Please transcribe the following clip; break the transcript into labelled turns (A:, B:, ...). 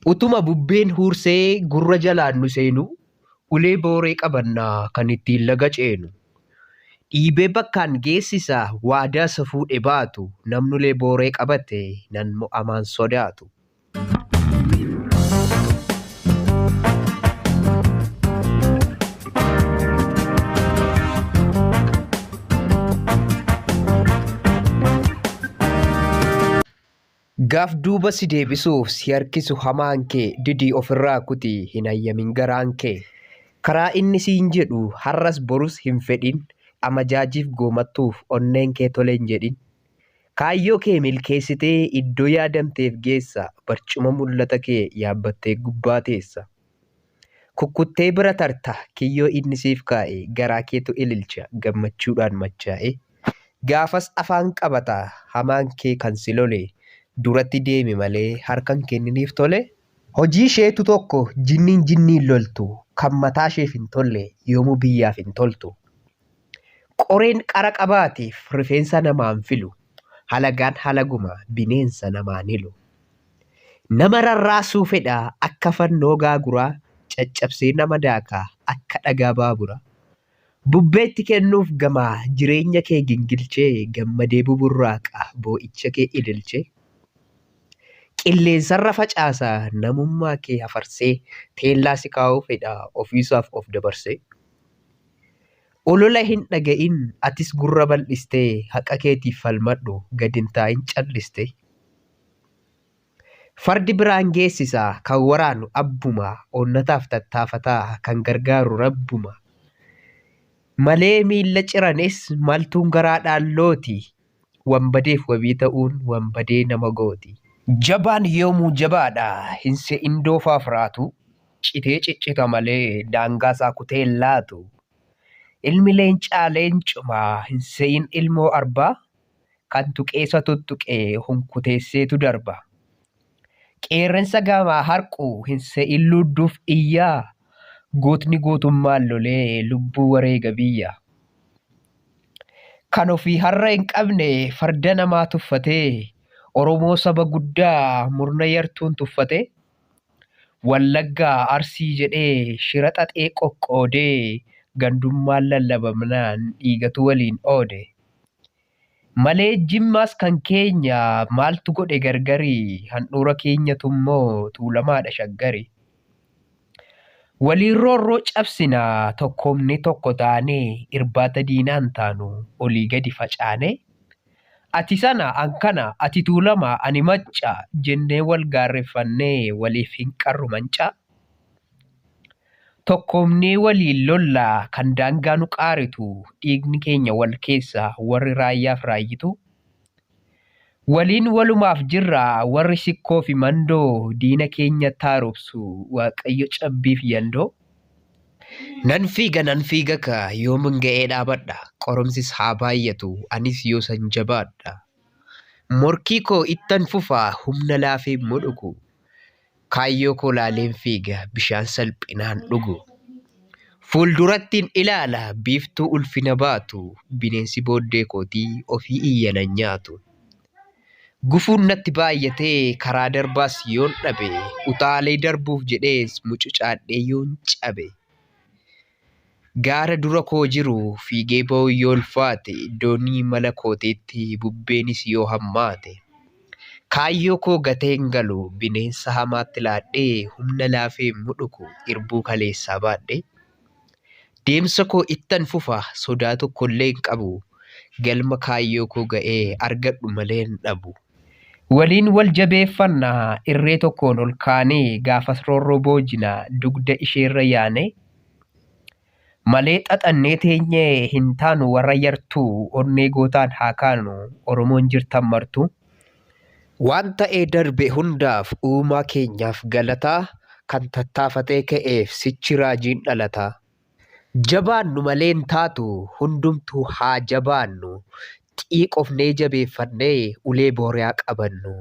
A: Utuma bubbeen huursee gurra jalaan nu seenu, ulee booree qabannaa kan ittiin laga ceenu. Dhiibee bakkaan geessisa waadaa isa fuudhe baatu, namni ulee booree qabate nan mo'amaan sodaatu. Gaaf duuba si deebisuuf si harkisu hamaan kee didii ofirraa kuti hin hayyamin garaan kee. Karaa inni siin jedhu har'as borus hin fedhin amajaajiif goomattuuf onneen kee tole hin jedhin. Kaayyoo kee milkeessitee iddoo yaadamteef geessa barcuma mul'ata kee yaabbattee gubbaa teessa. Kukkuttee bira tarta kiyyoo inni siif kaa'e garaa keetu ililcha gammachuudhaan machaa'e. Gaafas afaan qabata hamaan kee kan si lole duratti deemi malee harka hin kenniniif tole. Hojii isheetu tokko jinniin jinniin loltu kan mataa isheef hin tolle yoomuu biyyaaf hin toltu. Qoreen qara qabaatiif rifeensa namaan filu halagaan halaguma bineensa namaan hilu. Nama rarraasuu fedha akka fannoo gaaguraa caccabsee nama daakaa akka dhagaa baaburaa. Bubbeetti kennuuf gamaa jireenya kee gingilchee gammadee buburraaqa boo'icha kee ililchee. Qilleensarra facaasa namummaa kee hafarsee teellaa si kaa'uu fedha ofiisaaf of dabarsee. Olola hin dhaga'in atis gurra bal'istee haqa keetiif falmadhu gad hin taa'in callistee. Fardi biraan geessisa kan waraanu abbuma onnataaf tattaafataa kan gargaaru rabbuma. Malee miilla ciranis maltuun garaadhaan looti wanbadeef wabii ta'uun wanbadee nama gooti. Jabaan yoomuu jabaadha hin se'in doofaaf raatu citee ciccita malee daangaa isaa kutee hin laatu. Ilmi leencaa leencuma hin se'in ilmoo arbaa kan tuqeessa tuttuqee hunkuteesseetu darba. Qeerransa gamaa harqu hin se'in ludduuf iyyaa gootni gootummaan lolee lubbuu wareega biyya. Kan ofii har'a hin qabne farda namaa tuffatee Oromoo saba guddaa murna yartuun tuffatee Wallaggaa Arsii jedhee shira xaxee qoqqoodee gandummaan lallabamnaan dhiigatu waliin oode. Malee Jimmaas kan keenya maaltu godhe gargarii handhuura keenyatu immoo tuulamaadha shaggari. Waliin roorroo cabsinaa tokkoomnee tokko taanee irbaata diinaan taanu olii gadi facaanee. Ati sana an kana ati tuulama ani macca jennee wal gaarreeffannee waliif hin qarru mancaa. Tokkoomnee waliin lollaa kan daangaa nu qaaritu dhiigni keenya wal keessa warri raayyaaf raayyitu. Waliin walumaaf jirra warri sikkoo fi mandoo diina keenya taarobsu waaqayyo cabbiif yandoo. Nan fiiga nan fiiga ka yoomin ga'ee dhaabadha qoromsis haa baay'atu anis yoosan jabaadha. Morkii koo ittan fufaa humna laafee modhuku kaayyoo koo laaleen fiiga bishaan salphinaan dhugu. Fuuldurattiin ilaala biiftuu ulfina baatu bineensi booddee kootii ofii iyya nan nyaatu. Gufuun natti baay'atee karaa darbaas yoon dhabe utaalee darbuuf jedhees mucucaadhee yoon cabe. Gaara dura koo jiru fiigee ba'uu yoo ulfaate doonii mala kootiitti bubbeenis yoo hammaate. Kaayyoo koo gatee hin galu bineensa hamaatti laadhee humna laafee mudhuku irbuu kaleessaa baadhee. Deemsa koo ittan fufa sodaa tokkollee hin qabu galma kaayyoo koo ga'ee argadhu malee hin dhabu. Waliin wal jabeeffannaa irree tokkoon ol kaanee gaafas roorroo boojinaa dugda isheerra yaanee. Malee xaxannee teenyee hin taanu warra yartuu onnee gootaan haa kaanu Oromoon jirtan martuu. Waan ta'ee darbe hundaaf uumaa keenyaaf galataa kan tattaafatee ka'eef sichi raajiin dhalataa. Jabaannu malee hin taatu hundumtuu haa jabaannu xiiqofnee jabeeffannee ulee booriyaa qabannu.